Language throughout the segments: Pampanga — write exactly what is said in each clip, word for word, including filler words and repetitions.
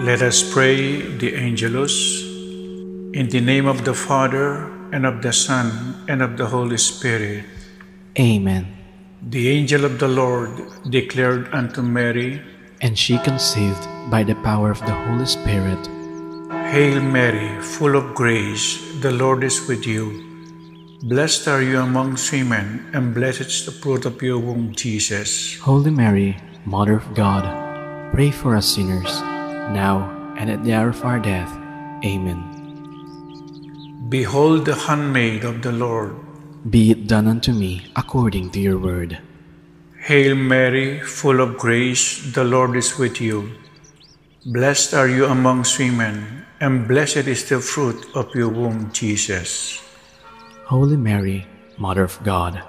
Let us pray the Angelus. In the name of the Father, and of the Son, and of the Holy Spirit. Amen. The angel of the Lord declared unto Mary, and she conceived by the power of the Holy Spirit. Hail Mary, full of grace, the Lord is with you. Blessed are you amongst women, and blessed is the fruit of your womb, Jesus. Holy Mary, Mother of God, pray for us sinners, now and at the hour of our death. Amen. Behold the handmaid of the Lord. Be it done unto me according to your word. Hail Mary, full of grace, the Lord is with you. Blessed are you amongst women, and blessed is the fruit of your womb, Jesus. Holy Mary, Mother of God,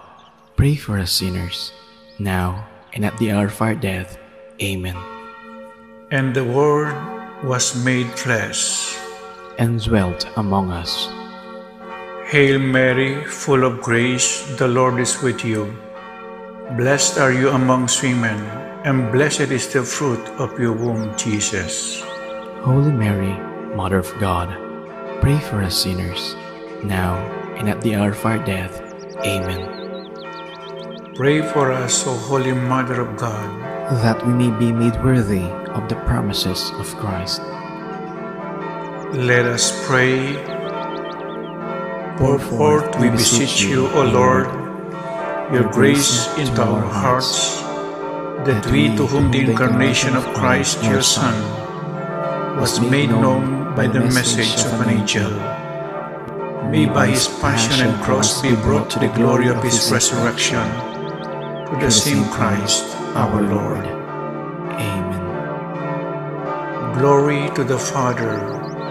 pray for us sinners, now and at the hour of our death. Amen. And the Word was made flesh and dwelt among us. Hail Mary, full of grace, the Lord is with you. Blessed are you amongst women, and blessed is the fruit of your womb, Jesus. Holy Mary, Mother of God, pray for us sinners, now and at the hour of our death. Amen. Pray for us, O Holy Mother of God, that we may be made worthy of the promises of Christ. Let us pray. Pour forth, we beseech you, O Lord, your grace into our hearts, that we, to whom the incarnation of Christ, your Son, was made known by the message of an angel, may by his passion and cross be brought to the glory of his resurrection, through the same Christ our Lord. Amen. Glory to the Father,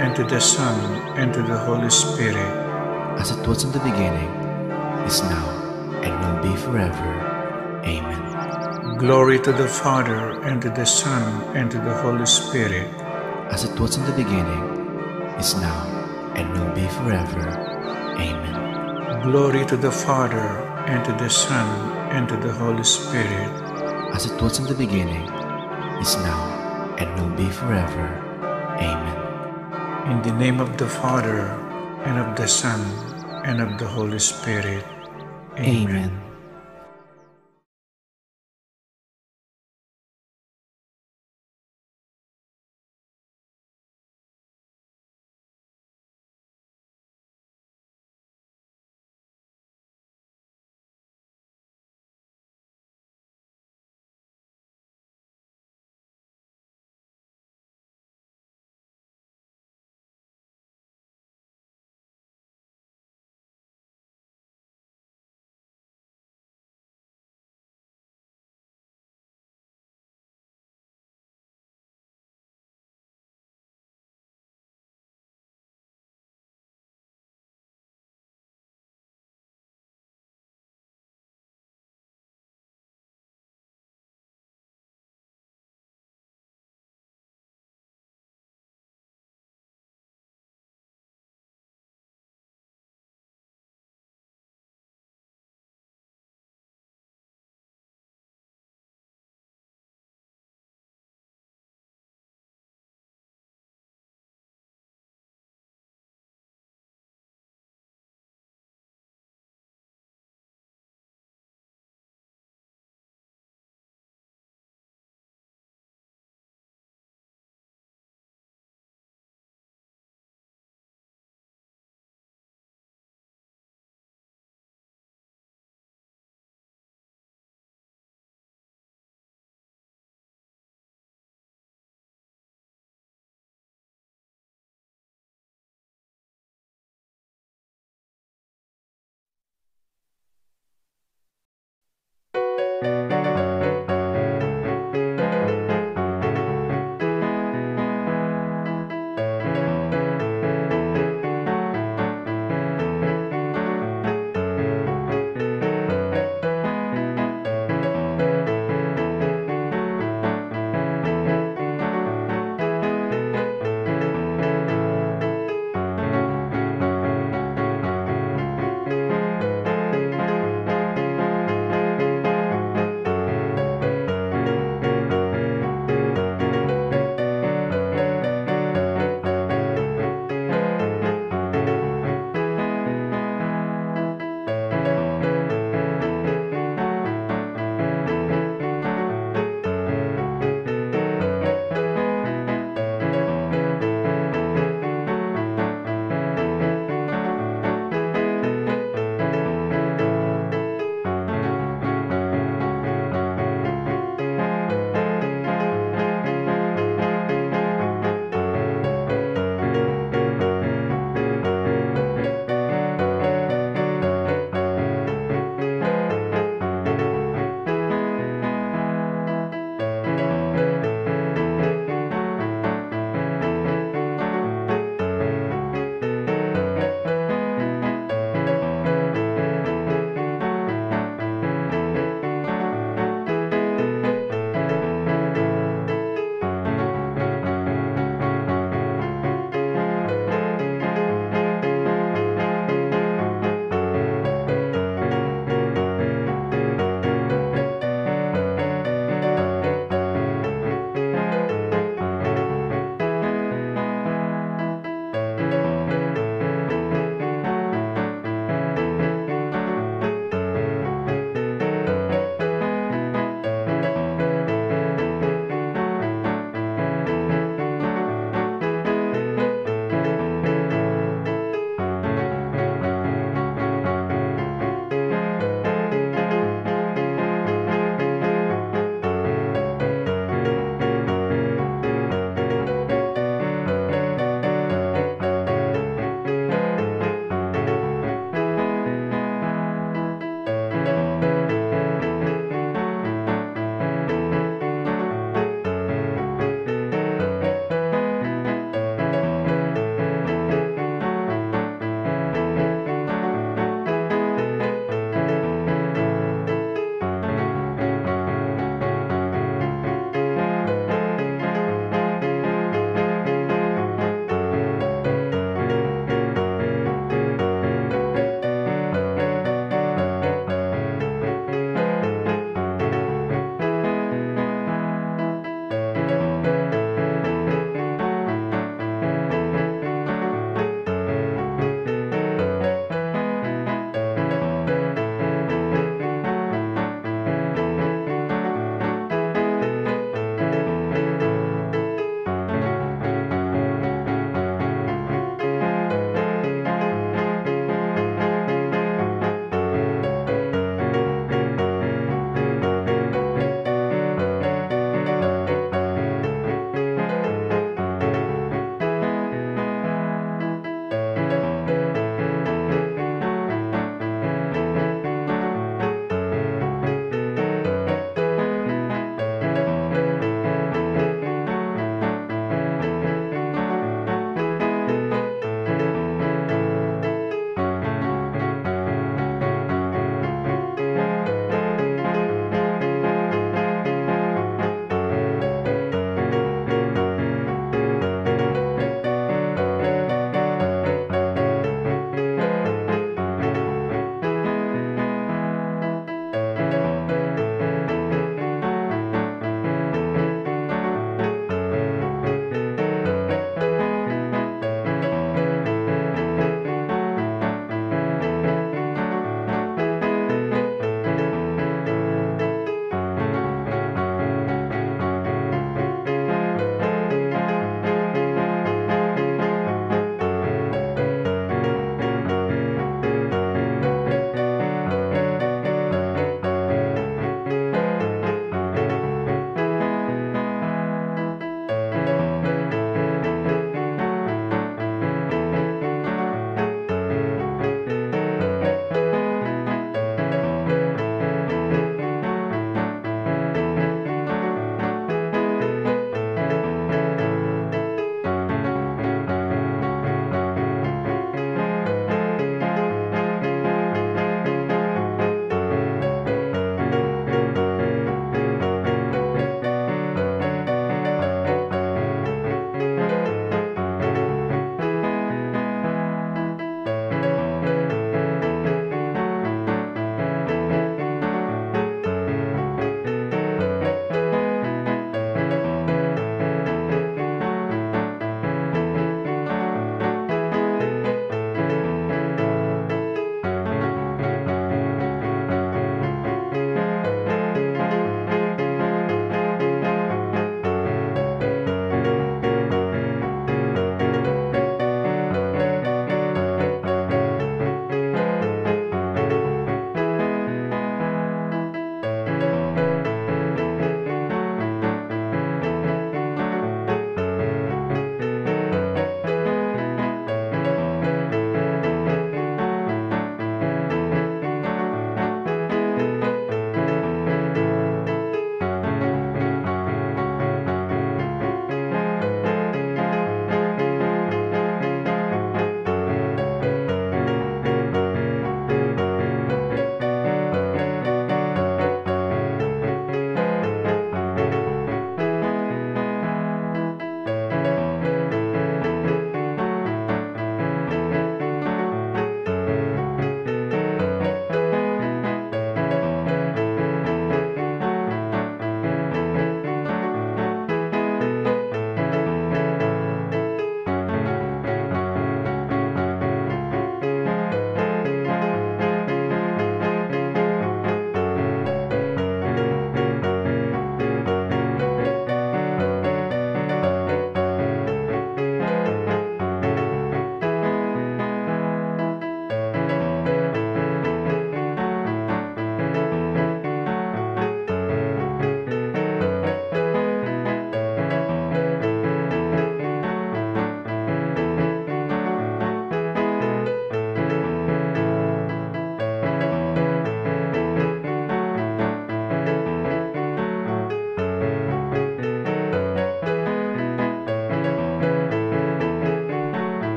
and to the Son, and to the Holy Spirit. As it was in the beginning, is now, and will be forever. Amen. Glory to the Father, and to the Son, and to the Holy Spirit. As it was in the beginning, is now, and will be forever. Amen. Glory to the Father, and to the Son, and to the Holy Spirit. As it was in the beginning, is now, and will be forever. Amen. In the name of the Father, and of the Son, and of the Holy Spirit. Amen. Amen.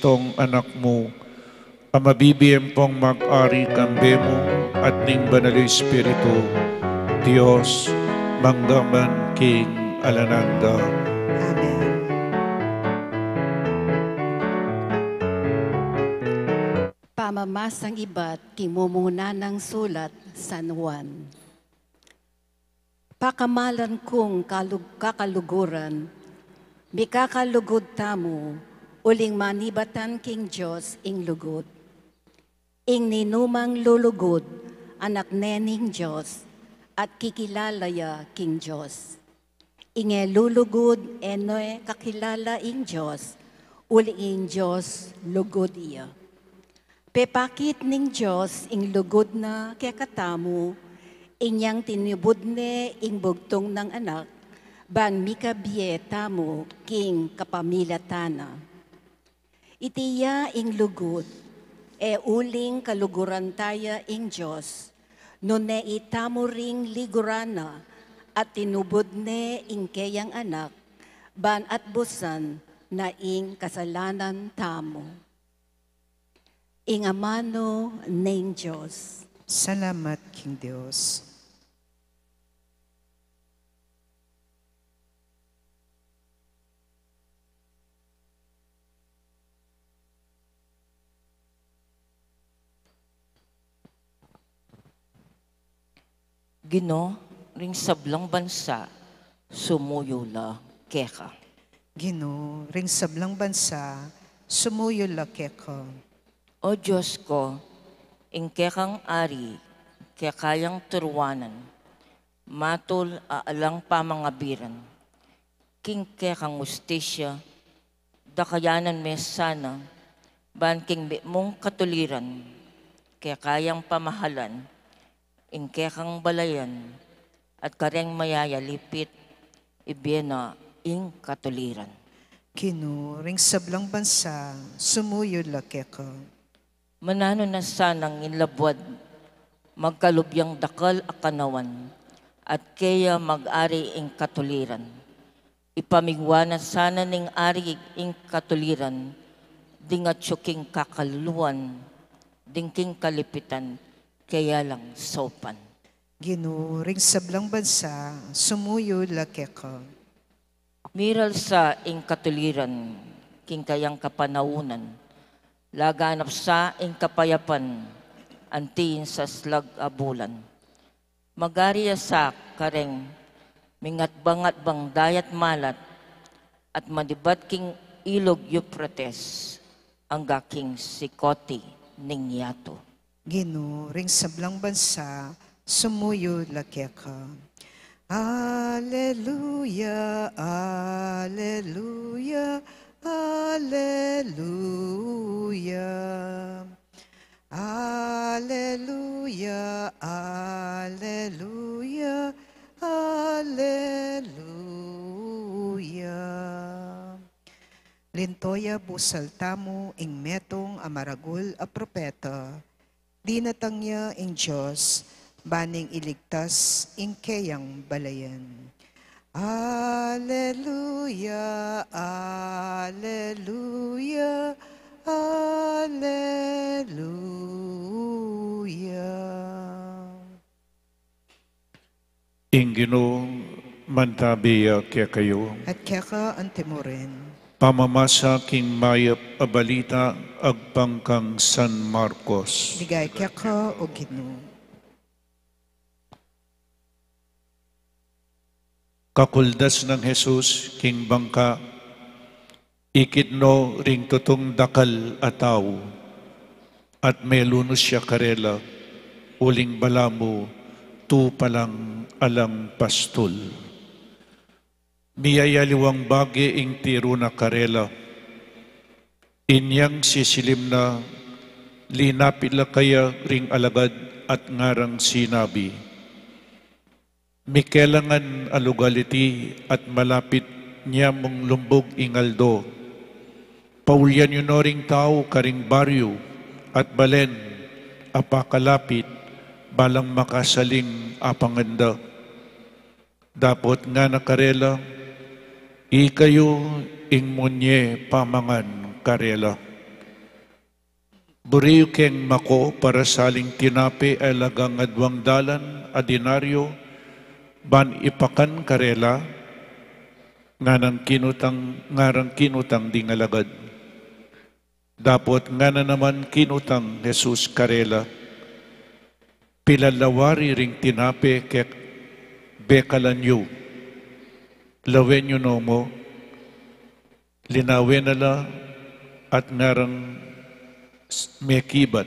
Kristong Anak mu, a mabibie ampong mag-ari kambe mu at ning Banal a Espiritu, Dios, mangga man king alang angga. Amen. Pamamasang ibat king mumunang sulat San Juan. Pakamalan kung kalug-, kakaluguran, mikakalugud tamu, uling manibatan king Dios ing lugud. Ing ninumang lulugud, anak ne ning Dios, at kikilala ya king Dios. Ing e lulugud, e ne kakilala ing Dios, uling ing Dios lugud ya. Pepakit ning Dios ing lugud na kekatamu, inyang tinubud ne ing bugtung nang Anak, ban mikabie tamu king kapamilatan na. Iti ya ing lugud, e uling kaluguran ta ya ing Dios, nune itamu ring liguran na, at tinubud ne ing keyang Anak, ban atbusan na ing kasalanan tamu. Ing amanu ning Dios. Salamat king Dios. Ginu, ring sablang bansa, sumuyu la keka. Ginu, ring sablang bansa, sumuyu la keka. O Dios ko, ing kekang ari, keka yang turuanan, matul a alang pamangabiran, king kekang ustisya, dakayanan me sana, ban king mitmung katuliran, keka yang pamahalan, ing kekang balayan, at kareng mayayalipit, ibie na ing katuliran. Ginu, ring sablang bansa, sumuyu la keka. Mananu na sanang ing labuad, magkalub yang dakal a kanawan, at keya mag-ari ing katuliran. Ipamigwa na sana ning ari ing katuliran, ding atyu king kakaluluan, ding king kalipitan, keya lang saupan. Ginu, ring sablang bansa, sumuyu la keka. Miralsa ing katuliran, king kayang kapanaunan, laganap sa ing kapayapan, anti ing saslag a bulan. Mag-ari ya sa kareng mingatbang-atbang dayat malat, at manibat king ilug Euphrates, angga king sikoti ning yatu. Ginu, ring sablang bansa, sumuyu la keka. Aleluya, aleluya, aleluya. Aleluya, aleluya, aleluya. Linto ya busal tamu ing metung a maragul a propeta, dinatang ya ing Dios, ban ing iligtas ing keyang balayan. Aleluya, aleluya, aleluya. Ing Ginu mantabi ya kekayu. At keka anti mu rin. Pamamasa king mayap a balita agpang kang San Marcos. Ligaya keka, o Ginu. Kakuldas nang Jesus king bangka, ikit no ring tutung dakal a tau, at melunus ya karela, uling balamu tupalang alang pastul. Miyayaliwang bage ing tiru na karela. Inyang sisilim na, linapit la kaya ring alagad at ngarang sinabi, Mikelangan a lugal iti at malapit nyamung lumbug ing aldo. Paulyan yu no ring tau karing baryu at balen a pakalapit, balang makasaling apangan da. Dapot ngana karela, Ikayu ing munye pamangan karela. Buri yu keng mako para saling tinape a alagang aduang dalan a denaryo, ban ipakan karela, nganang kinutang, ngarang kinutang ding alagad. Dapot ngana naman kinutang Jesus karela, pilalawari ring tinape keka, bekalan yu. Lawen yu no mu, linawen na la at ngarang s-, mekibat,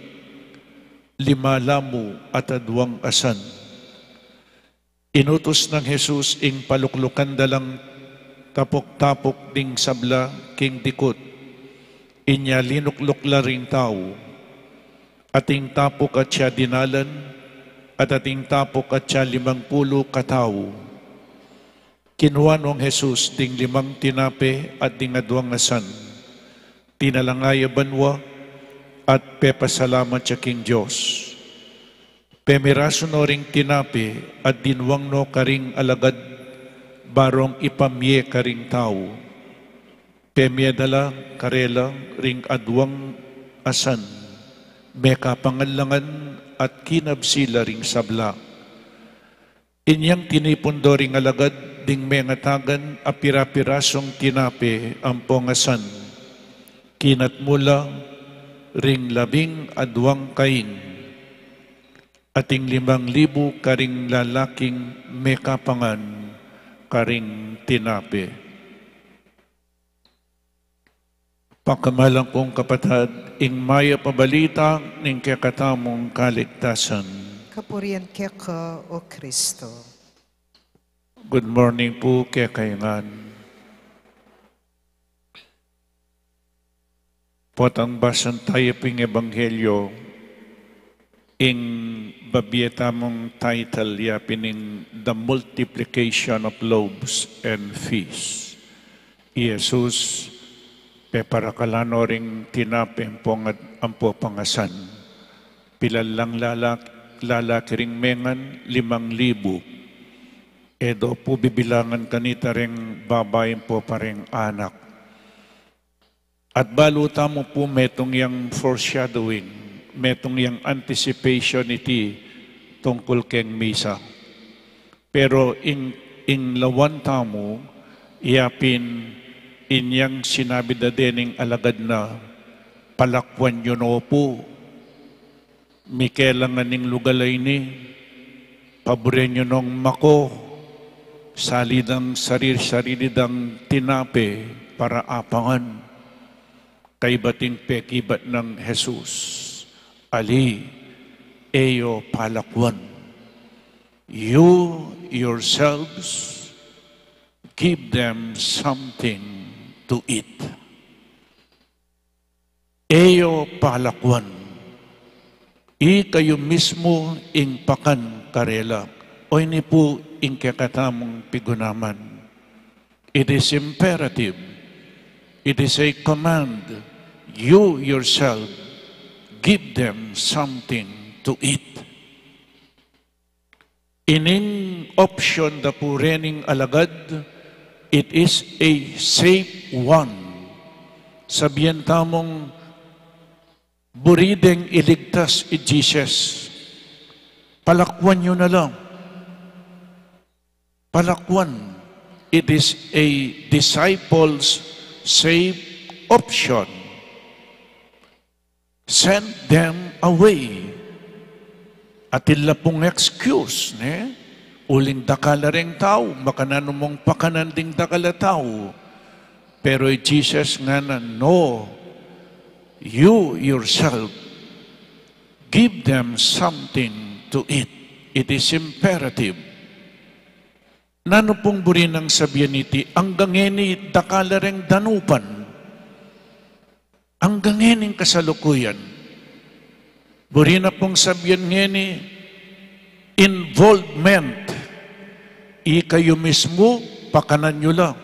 lima la mu at aduang asan. Inutus nang Jesus ing paluklukan da lang tapuk-tapuk ding sabla king dikut. Inya linukluk la ring tau. Ating tapuk atya dinalan, at ating tapuk atya limang pulu katau. Kinua nong Jesus ding limang tinape at ding aduang asan. Tinalangaya banua, at pepasalamat ya king Dios. Pemirasu no ring tinape at dinuang no karing alagad barong ipamie karing tau. Pemie da la karela ring aduang asan, mekapangan la ngan at kinabsi la ring sabla. Inyang tinipun do ring alagad ding mengatagan a pira-pirasung tinape ampo asan, kinat mu la ring labing aduang kain. Ating limang libu karing lalaking mekapangan karing tinape. Pakamalan kung kapatad, ing mayap a balita ning kekatamung kaligtasan. Kapurian keka, O Kristo. Good morning pu kekayu ngan. Potang basan tayu ping ebanghelyo, ing babie tamung title ya pin ing The Multiplication of Loaves and Fish. I Jesus, peparakalan no ring tinape ampo ngan, ampo pangasan. Pilan lang lalak-, lalaki ring mengan, limang libu. E do pu bibilangan kanita ring babai ampo pa ring anak. At balu tamu pu metung yang foreshadowing, metung yang anticipation iti tungkul keng misa. Pero ing, ing lawan tamu, ya pin inyang sinabi da dening alagad na, palakwan yu no pu. Mikelangan ing lugal a ini, paburen yu nong mako, sali dang sarili-sarili dang tinape para apangan. Kaybat ing pekibat nang Jesus, ali, e yo palakwan. You yourselves give them something to eat. E yo palakwan. Ikayu mismu ing pakan karela. O ini pu ing kekatamung pigunaman. It is imperative. It is a command. You yourself, give them something to eat. Ining option da pu rening alagad, it is a safe one. Sabian tamung buri deng iligtas i Jesus. Palakwan yu na la. Palakwan. It is a disciple's safe option. Send them away. Atin la pung excuse, ne? Uling dakal la reng tau, makananu mung pakanan ding dakal a tau. Pero i Jesus ngana, no, you yourself, give them something to eat. It is imperative. Nanu pung buri nang sabian iti, anggang ngeni dakal la reng danupan. Anggang ngening kasalukuyan, buri na pung sabian ngeni, involvement. Ikayu mismu, pakanan yu la.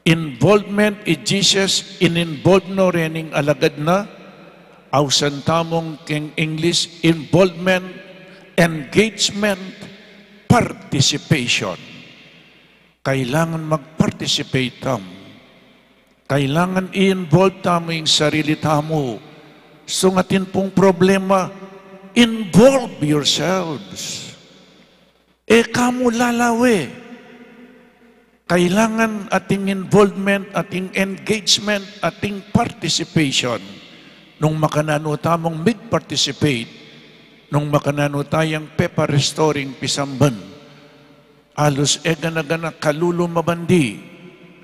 Involvement i Jesus, in-involve no rening alagad na, ausan tamung keng English, involvement, engagement, participation. Kailangan mag-participate tamu. Kailangan i-involve tamu ing sarili tamu So, atin pung problema, involve yourselves. E kamu lalawe. Kailangan ating involvement, ating engagement, ating participation. Nung makananu tamung mig-participate, nung makananu tayang pepa-restoring pisamban. Alus e gana-gana kalulu mabandi,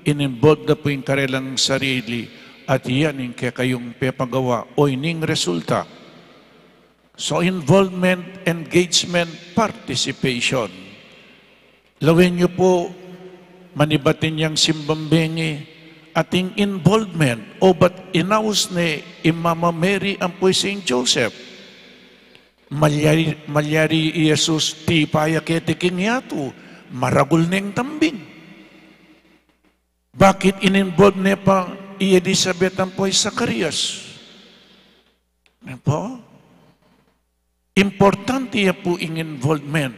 in-involve da pu ing karelang sarili, at yan ing kekayung pepagawa, o ining resulta. So, involvement, engagement, participation. Lawen yu pu, manibat inyang simbang bengi, ating involvement, obat inaus ne i Mama Mary ampo i Saint Joseph. Malyari, malyari i Jesus, tipa ya keti king yatu, maragul neng tambing. Bakit in-involve ne pa i Elizabeth ampo i Zacarias? Ne pu? Importante ya pu ing involvement.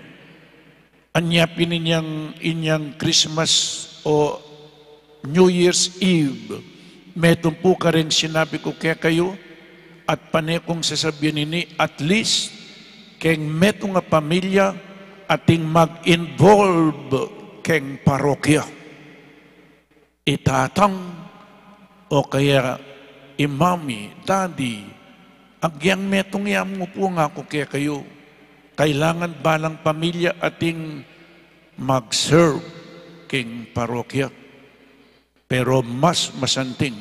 Anya pin inyang, inyang Christmas o New Year's Eve, metung pu kareng sinabi ku kekayu, at pane kung sasabian ini, at least, keng metung a pamilya, ating mag-involve keng parokya. I tatang, o kaya i mami, daddy, agyang metung ya mu pu, ngaku kekayu, kailangan balang pamilya ating mag-serve king parokya. Pero mas masanting,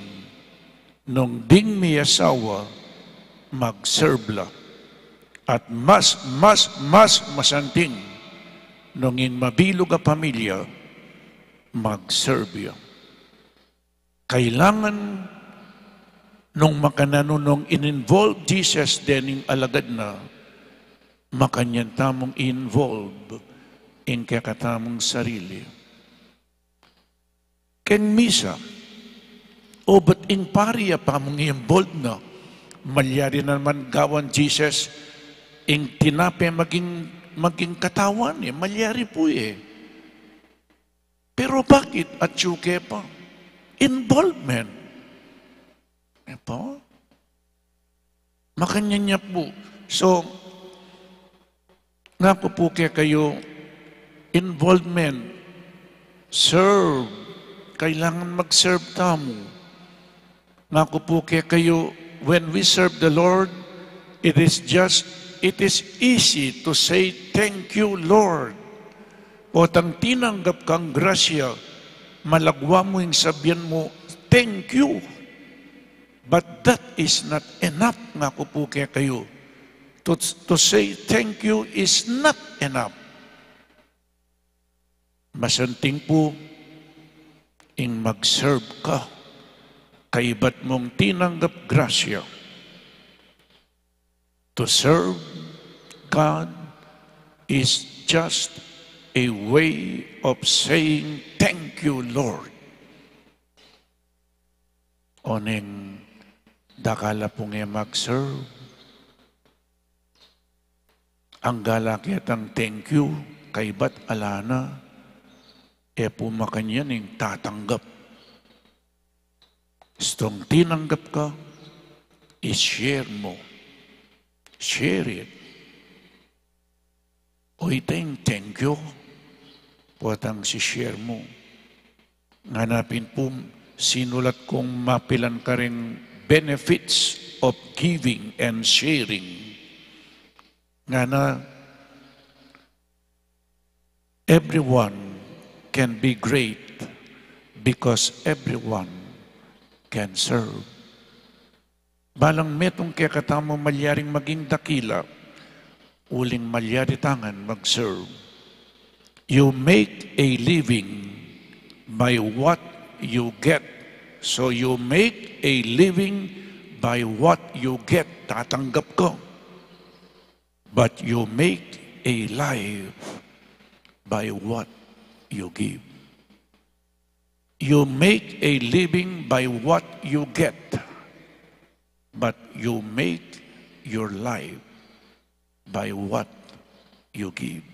nung ding miyasawa, mag-serve la. At mas, mas, mas masanting, nung ing mabilug a pamilya, mag-serve ya. Kailangan nung makananu nung in-involve Jesus dening alagad na, makanyan tamung i-involve ing kekatamung sarili. Keng misa, obat ing pari a pamung i-involve na, malyari naman gawan Jesus ing tinape maging, maging katawan e, malyari pu e. Pero bakit atyu ke pa? Involvement. E pa? Makanyan ya pu. So, ngaku pu kekayu, involvement, serve, kailangan mag-serve tamu. Ngaku pu kekayu, when we serve the Lord, it is just, it is easy to say, "Thank you, Lord." Potang tinanggap kang grasya, malagwa mu ing sabian mu, "Thank you." But that is not enough, ngaku pu kekayu. To, to say thank you is not enough. Masanting pu ing mag-serve ka, kaibat mung tinanggap grasya. To serve God is just a way of saying, "Thank you, Lord." Oneng dakal a pung e mag-serve, angga la ketang thank you, kaibat ala na, e pu makanyan ing tatanggap. Istung tinanggap ka, i-share mu. Share it. O ita ing thank you, potang si-share mu. Ngana pin pu, sinulat kung mapilan karing benefits of giving and sharing. Ngana, everyone can be great because everyone can serve. Balang metung kekatamu malyaring maging dakila, uling malyari tangan mag-serve. You make a living by what you get. So you make a living by what you get. Tatanggap ka. But you make a life by what you give. You make a living by what you get, but you make your life by what you give.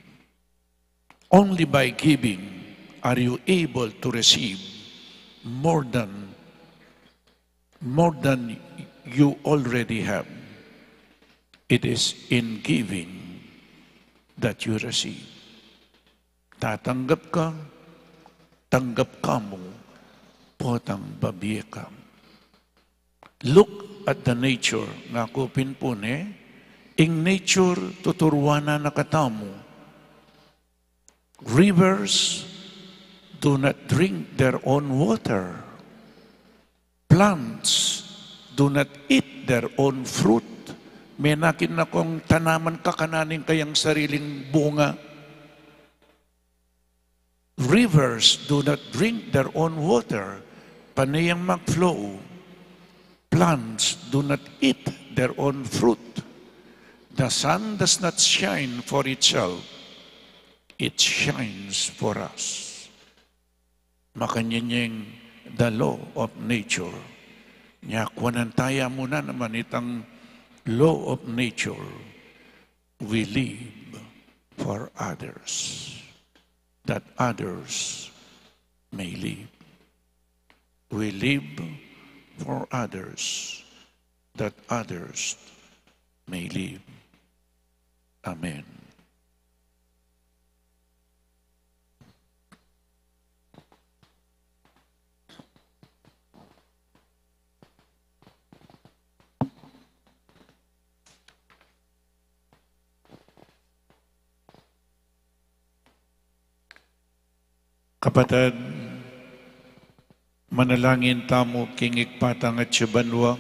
Only by giving are you able to receive more than, more than you already have. It is in giving that you receive. Tatanggap ka, tanggap ka mu, potang bibie ka. Look at the nature, ngaku pin pu ne, ing nature tuturuan na katamu. Rivers do not drink their own water. Plants do not eat their own fruit. Menakin na kung tanaman kakanan ing kayang sariling bunga. Rivers do not drink their own water. Pane yang mag-flow. Plants do not eat their own fruit. The sun does not shine for itself. It shines for us. Makanyan yang the law of nature. Nya, kuanan taya mu na naman itang law of nature. We live for others, that others may live. We live for others, that others may live. Amen. Kapatad, manalangin tamu king Ibpa tang atsu banua,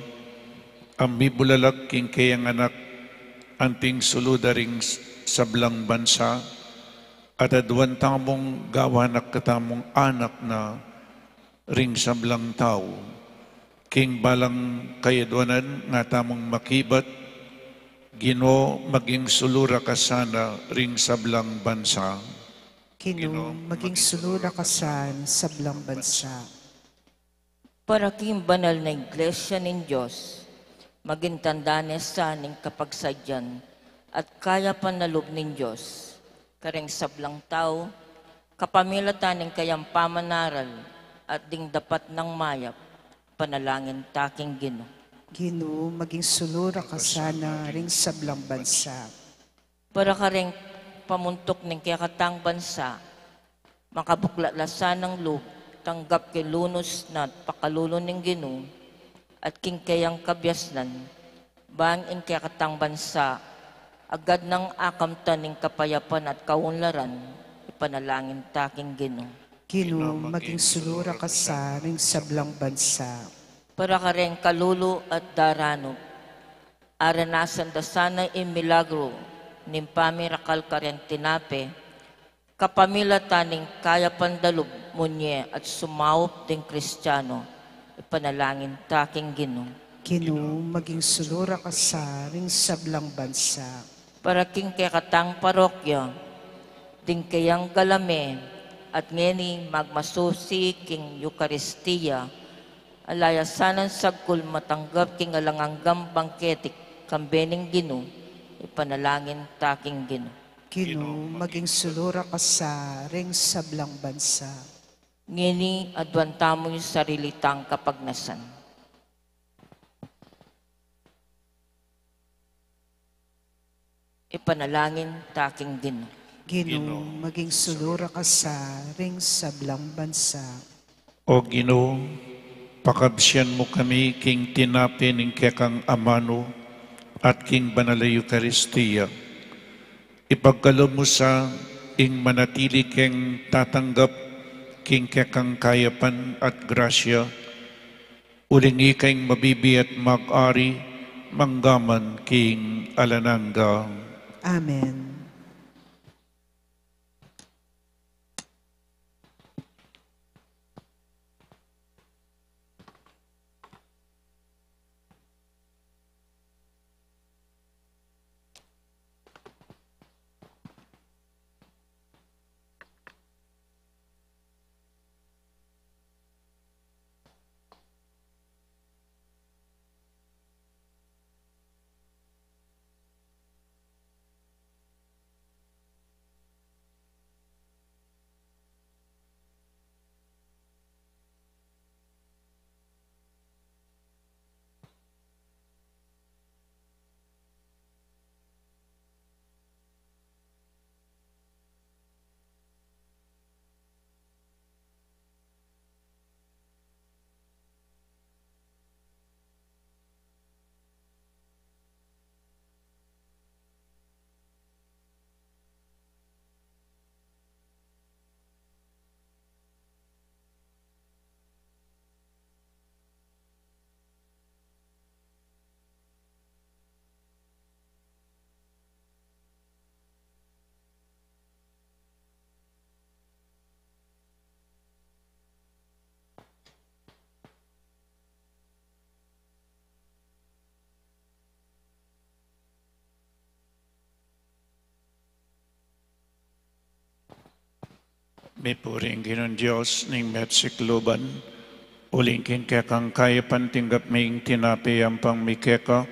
a mibulalak king kayang anak, anting sulu da ring s-, sablang bansa, at aduan tamung gawan na katamung anak na ring sablang tau. King balang kayadwanan nga tamung makibat, Ginu, maging sulu ra ka sana ring sablang bansa. Ginu, maging sulu ra ka sana ring sablang bansa. Para king banal na Iglesia ning Dios, maging tanda ne sa ning kapagsadyan at kayapan na lub ning Dios, kareng sablang tau, kapamilatan ning kayang pamanaral at ding dapat nang mayap, ipanalangin ta king Ginu. Ginu, maging sulu ra ka sana ring sablang bansa. Para kareng pamuntuk ning kekatang bansa, makabuklat la sanang lub, tanggap king lunus na at pakalulu ning Ginu, at king kayang kabiasnan, bang ing kekatang bansa, agad nang akamtan ning kapayapan at kaunlaran, ipanalangin ta king Ginu. Ginu, maging sulu ra ka sana ring sablang bansa. Para kareng kalulu at daranup, aranasan da sana ing milagru ning pamirakal kareng tinape, kapamilatan ning kayapan da lub munye at sumaup ding Kristiano, ipanalangin ta king Ginu. Ginu, maging sulu ra ka sana ring sablang bansa. Para king kekatang parokya, ding kayang galame, at ngeni magmasusi king Eukaristia, ala ya sanang sagkul matanggap king alang anggang bangketik, kambe ning Ginu, ipanalangin ta king Ginu. Ginu, maging sulu ra ka sana ring sablang bansa. Ngeni, aduan tamu ing sarili tang kapagnasan. Ipanalangin ta king Ginu. Ginu, maging sulu ra ka sana ring sablang bansa. O Ginu, pakabsian mu kami king tinape ning kekang amanu at king banal a Eukaristia. Ipagkalub mu sa ing manatili keng tatanggap king kekang kayapan at grasya, uling ika ing mabibie at mag-ari manggaman king alang angga. Amen. Mipuri ing Ginung Dios ning metung a lagyu, uling king kekang kayapan tinggap mi ing tinape ampang mi keka,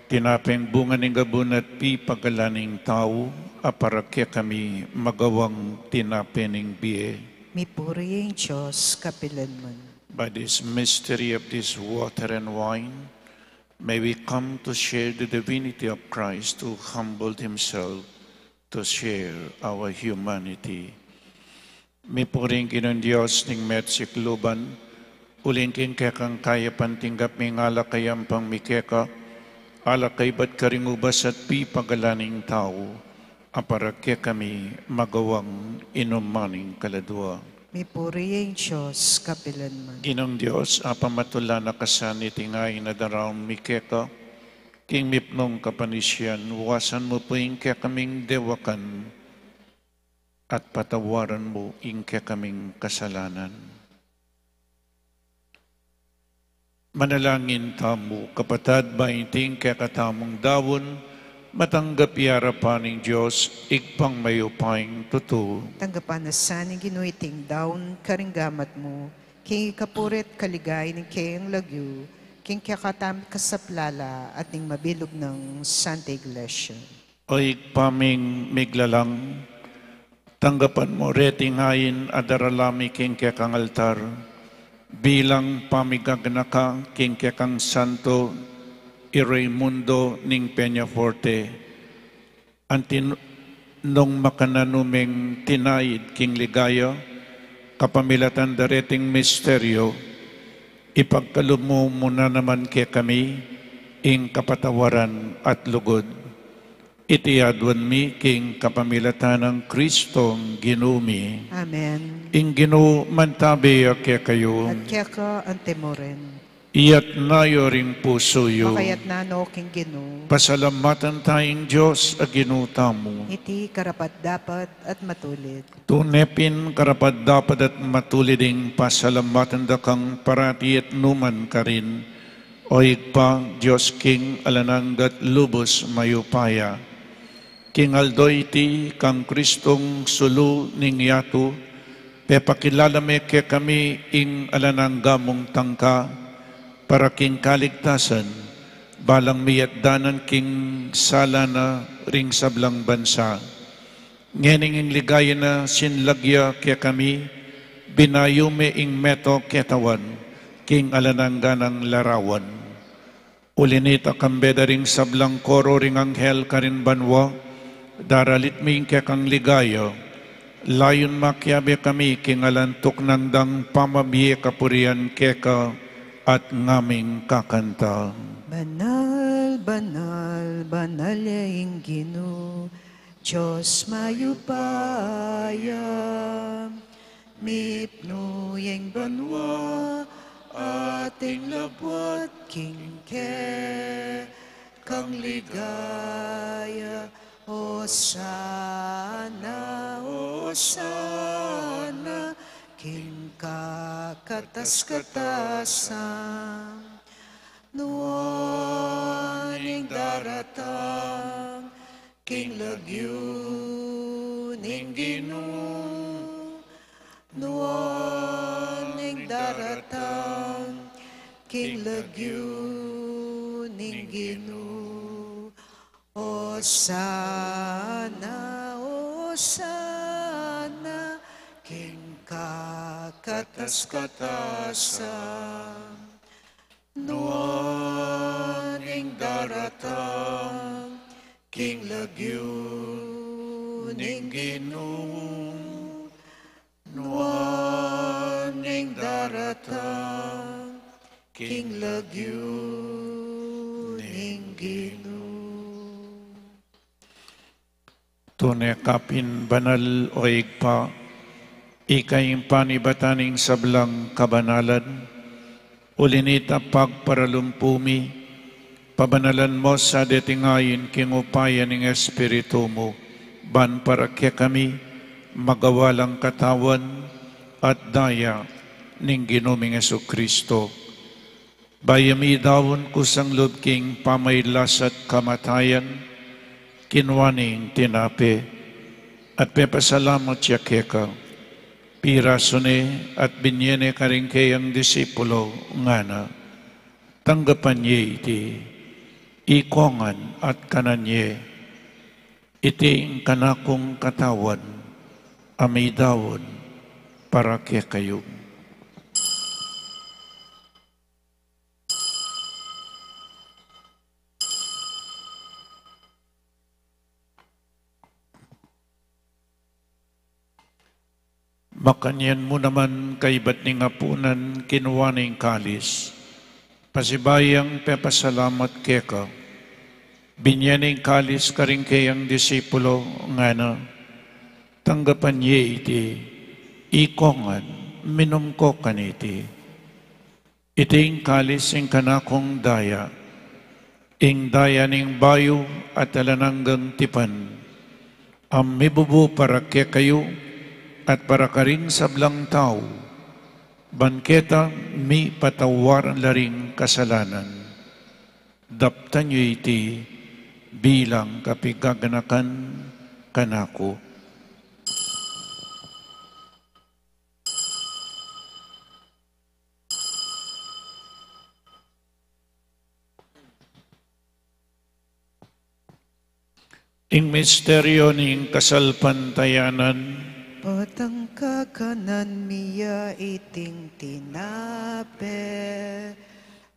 tinapeng bunga ning gabun at pipagalan ning tau, a para kekami magawang tinape ning bie. Mipuri ing Dios kapilanman. By this mystery of this water and wine, may we come to share the divinity of Christ who humbled himself to share our humanity. Mipuri ing Ginung Dios ning metung a lagyu, uling king kekang kayapan tinggap mi ing alak a ampang mi keka, alak a ibat karing ubas at pipagalan ning tau, a para kekami magawang inuman ning kaladua. Mipuri ing Dios kapilanman. Ginung Dios, a pamatula na kasan iting ain a daraun mi keka, king mipnung kapanisian, wasan mu pu ing kekaming dewakan, at patawaran mu ing kekaming kasalanan. Manalangin tamu, kapatad, ba iting kekatamung daun, matanggap ya arapan ning Dios, Ibpang mayupayang tutu. Tanggapan na sa ning Ginu iting daun karing gamat mu, king ikapuri at kaligayan ning keyang lagyu, king kekatamung kasaplalan at ning mabilug nang Santa Iglesia. O Ibpa ming miglalang, tanggapan mu reting ain a darala mi king kekang altar, bilang pamigaganaka king kekang Santo Raymundo ning Peñaforte, anti nung makananu meng tinaid king ligaya, kapamilatan da reting misteryu, ipagkalub mu na naman kekami ing kapatawaran at lugud. Iti aduan mi king kapamilatan nang Kristong Ginu mi. Amen. Ing Ginu mantabe ya kekayu. At keka antimurin. Iyatas yu ring pusu yu. Makayatas no king Ginu. Pasalamatan taya ing Dios a Ginu tamu. Iti karapat-dapat at matulid. Tune pin karapat-dapat at matulid ing pasalamatan da kang parati at nukarin man, O Ibpa, Dios king alang angga at lubus mayupaya. King aldo iti kang Kristong sulu ning yatu, pepakilala me kekami ing alang angga mung tangka, para king kaligtasan, balang miyatdanan king sala na ring sablang bansa. Ngening ing ligaya na sinlag ya kekami, binayu me ing metung a katawan, king alang angga nang larawan. Uli nita kambe da ring sablang koro ring anghel karin banua, daralit mi ing kekang ligaya, layun makiabe kami king alang tuknang dang pamabie kapurian keka at ngaming kakanta. Banal, banal, banal ya ing Ginu, Dios mayupaya, mipnu ya ing banua, at ing labuad king kekang ligaya. Osana, Osana, king kakatas-katasan. Nuan ing daratang king lagyu ning Ginu. Nuan ing daratang king lagyu ning Ginu. Osana, Osana, king kakatas-katasan. Nuan ing daratang king lagyu ning Ginu. Nuan ing daratang king lagyu ning Ginu. Tune ka pin banal, o Ibpa, ika ing panibatan ning sablang kabanalan. Uli nita pagparalumpu mi, pabanalan mo sa deting ain king upaya ning Espiritu mu, ban para kekami magawa lang katawan at daya ning Ginu ming Jesucristo. Bayu mi daun kusang lub king pamailas at kamatayan, kinua ne ing tinape, at pepasalamat ya keka, Pirasu ne at binye ne karing keyang disipulo, ngana: Tanggapan ye iti, ikongan at kanan ye. Iti ing kanakung katawan a midaun para kekayu. Makanyan mu naman kaibat ning apunan, kinua ne ing kalis, pasibayu yang pepasalamat keka, binye ne ing kalis karing keyang disipulo, ngana: Tanggapan ye iti, ikongan, minum ko kaniti. Iti ing kalis ing kanakung daya, ing daya ning bayu at alang anggang tipan, a mibubu para kekayu at para karing sablang tau, ban keta mipatawaran la ring kasalanan. Daptan yu iti bilang kapigaganakan kanaku. Ing misteryu ning kasalpantayanan. Potang kakanan mi ya iting tinape,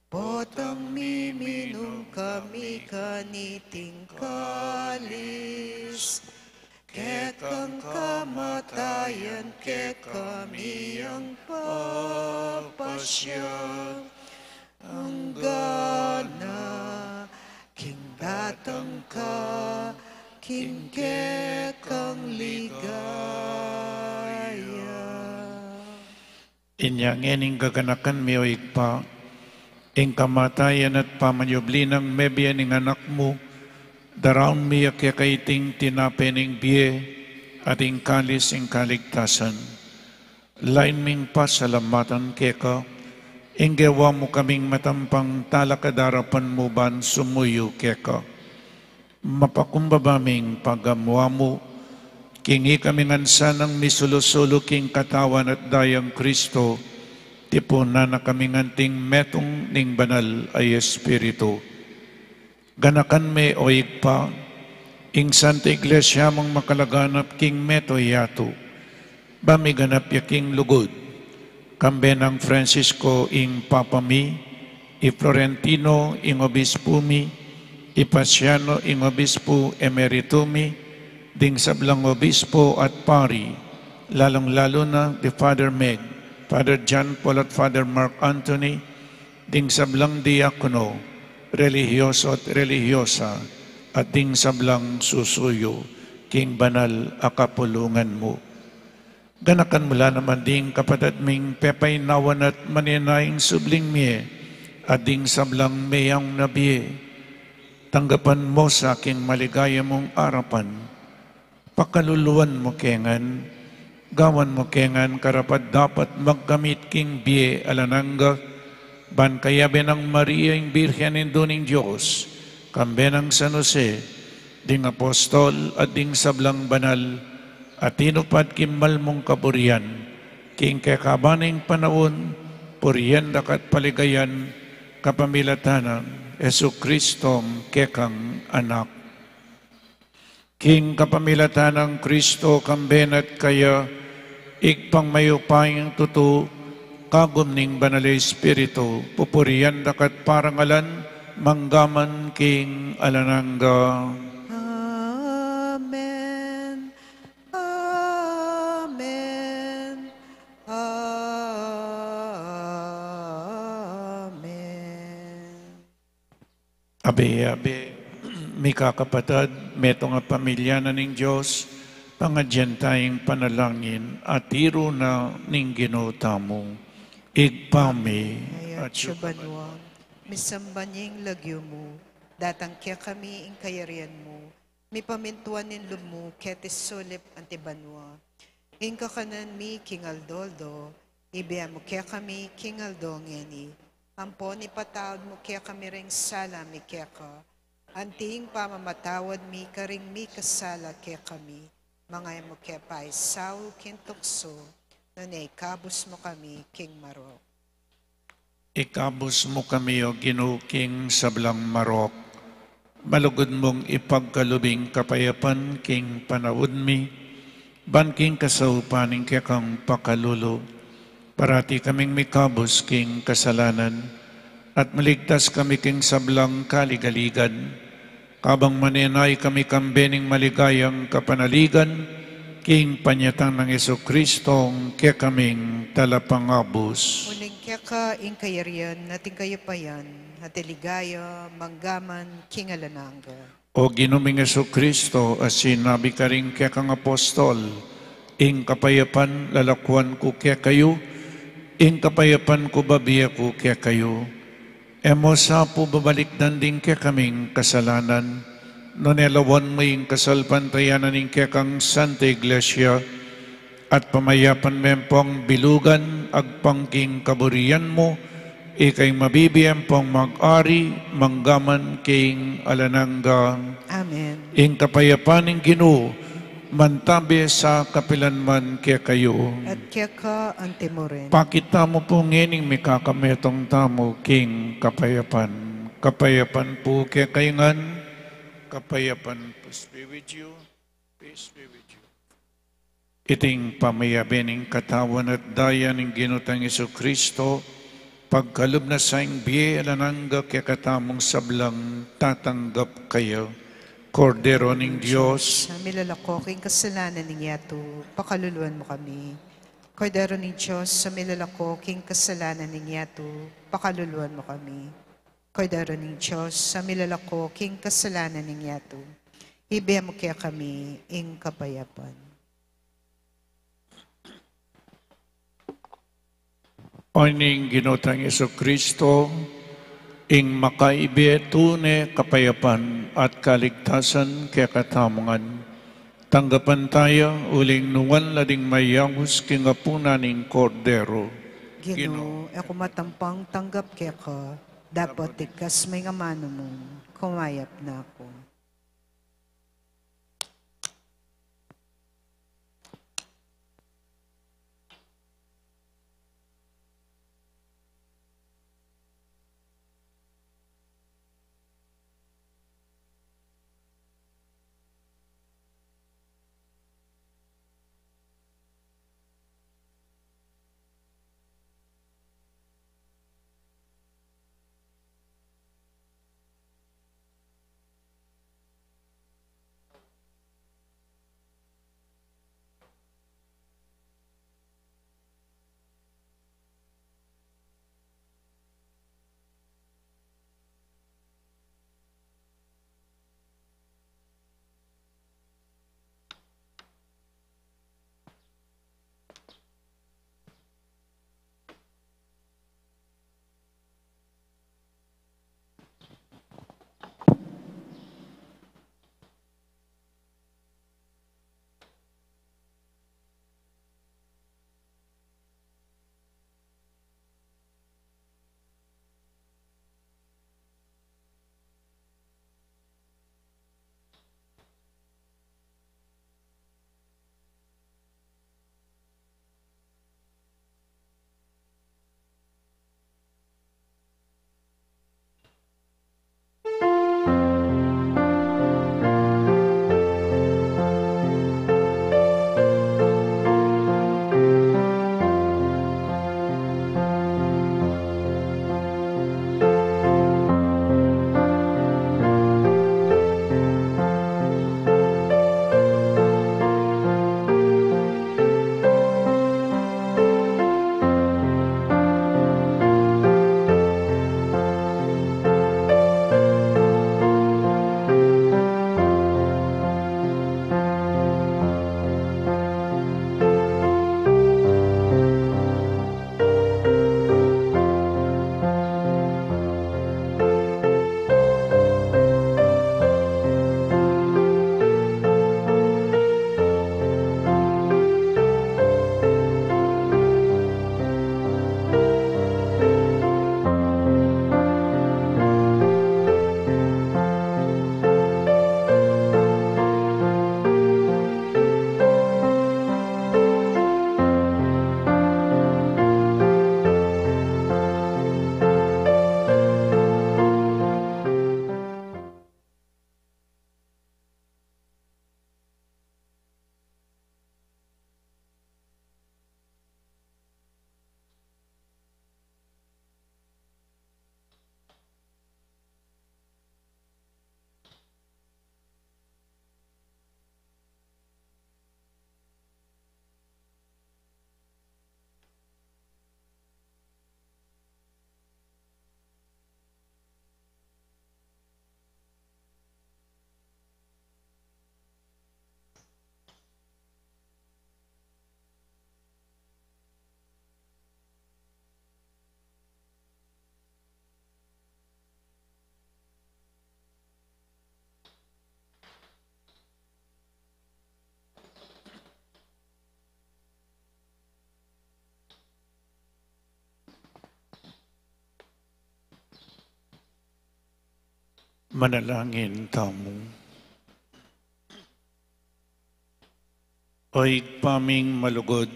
potang miminum kami kaniting kalis, kekang kamatayan kekami yang papasya, anggana king datang ka king kekang ligaya. Inya ngening gaganakan mi, o Ibpa, ing kamatayan at pamanyubli nang mebie ning Anak mu, daraun mi ya keka iting tinape ning bie at ing kalis ning kaligtasan. Lain ming pasalamatan keka, ing gewa mu kaming matampang talakad king arapan mu ban sumuyu keka. Mapakumbaba ming pagamu-amu, king ikami ngan sanang misulu-sulu king katawan at dayang Kristo, tipunan na kami ngan anting metung ning Banal a Espiritu. Ganakan me, o Ibpa, ing Santa Iglesia mung makalaganap king mabilug a yatu, ba miganap ya king lugud, kambe nang Francisco ing Papa mi, i Florentino ing Obispu mi, i Paciano ing Obispu Emeritu mi, ding sablang Obispu at Pari, lalung-lalu na di Father Meg, Father John Paul at Father Mark Anthony, ding sablang diakono, relihiyoso at relihiyosa, at ding sablang susuyu king banal a kapulungan mu. Ganakan mu la naman ding kapatad ming pepainawan at manenaya king subling mie, at ding sablang meyaun na bie. Tanggapan mu sa king maligaya mung arapan. Pakaluluan mu ke ngan, gawan mu ke ngan karapat-dapat magkamit king bie alang angga, ban kayabe nang Maria ing Birhen Indu ning Dios, kambe nang San Jose, ding apostol at ding sablang banal a tinupad king mal mung kaburian, king kekaban ning panaun, purian da ka at paligayan kapamilatan nang Jesucristo, kekang Anak. King kapamilatan nang Kristo, kambe na at kaya, Ibpang mayupayang tutu, kagum ning Banal a Espiritu, pupurian da ka at parangalan, mangga man king alang angga. Amen. Amen. Amen. Abe, abe, mikakapatad, metung a pamilya na ning Dios, pangadyan taya ing panalangin a tiru na ning Ginu tamu. Ibpa mi, atsu ka banua, misamban ya ing lagyu mu, datang kekami ing kayarian mu, mipamintuan ing lub mu keti sulip anti banua. Ing kakanan mi king aldo-aldo, ibie mu kekami king aldo ngeni. Ampon ipatawad mu kekami ring sala mi keka, anti ing pamamatawad mi karing mikasala kekami. Manga e mu ke paisaul king tuksu, Nune ikabus mu kami king marok. Ikabus mu kami, O Ginu, king sablang marok. Malugud mung ipagkalub ing kapayapan king panaun mi, ban king kasaupan ning kekang pakalulu, parati kaming mikabus king kasalanan, at maligtas kami king sablang kaligaligan. Kabang manenaya kami kambe ning maligayang kapanaligan, king panyatang nang Jesucristo, kekaming talapangabus. Uling keka ing kayarian, at ing kayupayan, at ing ligaya, manggaman king alang angga. O Ginu ming Jesucristo, a sinabi karing kekang apostol, ing kapayapan lalakuan ku kekayu, ing kapayapan ku bibie ku kekayu. E mu sa pu babalikdan ding kekaming kasalanan, nune lawan mu ing kasalpantayanan ning kekang Santa Iglesia, at pamayapan me pung bilugan agpang king kaburian mu, ika ing mabibie pung mag-ari manggaman king alang angga. Amen. Ing kapayapan ning Ginu, mantabe sa kapilan man kekayu. At keka anti mu rin. Pakit tamu pu ngening mikakametung tamu king kapayapan. Kapayapan pu kekayu ngan, kapayapan pu be with you, peace be with you. Iting pamayabe ning katawan at daya ning Ginu tang Jesucristo, pagkalub na sa ing bie alang angga kekatamung sablang tatanggap kaya. Kordero ning Dios, a milalako king kasalanan ning yatu, pakaluluan mu kami. Kordero ning Dios, a milalako king kasalanan ning yatu, pakaluluan mu kami. Kordero ning Dios, a milalako king kasalanan ning yatu, ibie mu kekami ing kapayapan. O ning Ginu tang Jesucristo, ing makaibe tune kapayapan at kaligtasan kekatamu ngan. Tanggapan taya uling nuan la ding mayayaus king apunan ning Kordero. Ginu, e ku matampang tanggap keka, dapot tigkas mu ing amanu mu, kumayap na ku. Manalangin tamu. O Ibpa ming malugud,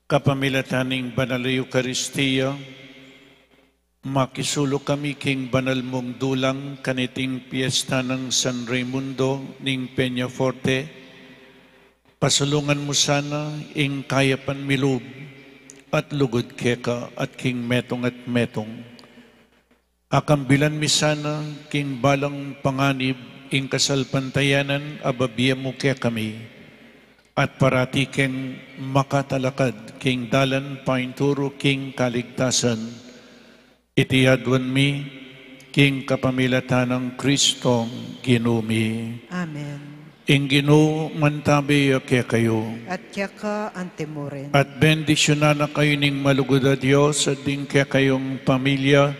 kapamilatan ning Banal a Eukaristia, makisuluk kami king banal mung dulang kaniting piesta nang San Raimundo ning Peñaforte. Pasulungan mu sana ing kayapan mi lub at lugud keka at king metung at metung. Akambilan mi sana king balang panganib ing kasalpantayanan a babie mu kekami, at parati keng makatalakad king dalan painturu king kaligtasan. Iti aduan mi king kapamilatan nang Kristong Ginu mi. Amen. Ing Ginu mantabi ya kekayu. At keka antimurin. At bendisyunan na kayu ning malugud a Dios at ding kekayung pamilya,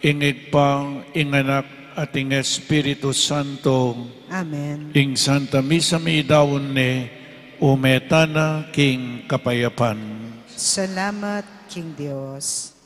ing Ibpa, ing Anak, at ing Espiritu Santo. Amen. Ing Santa Misa mi daun ne, ume tana king kapayapan. Salamat king Dios.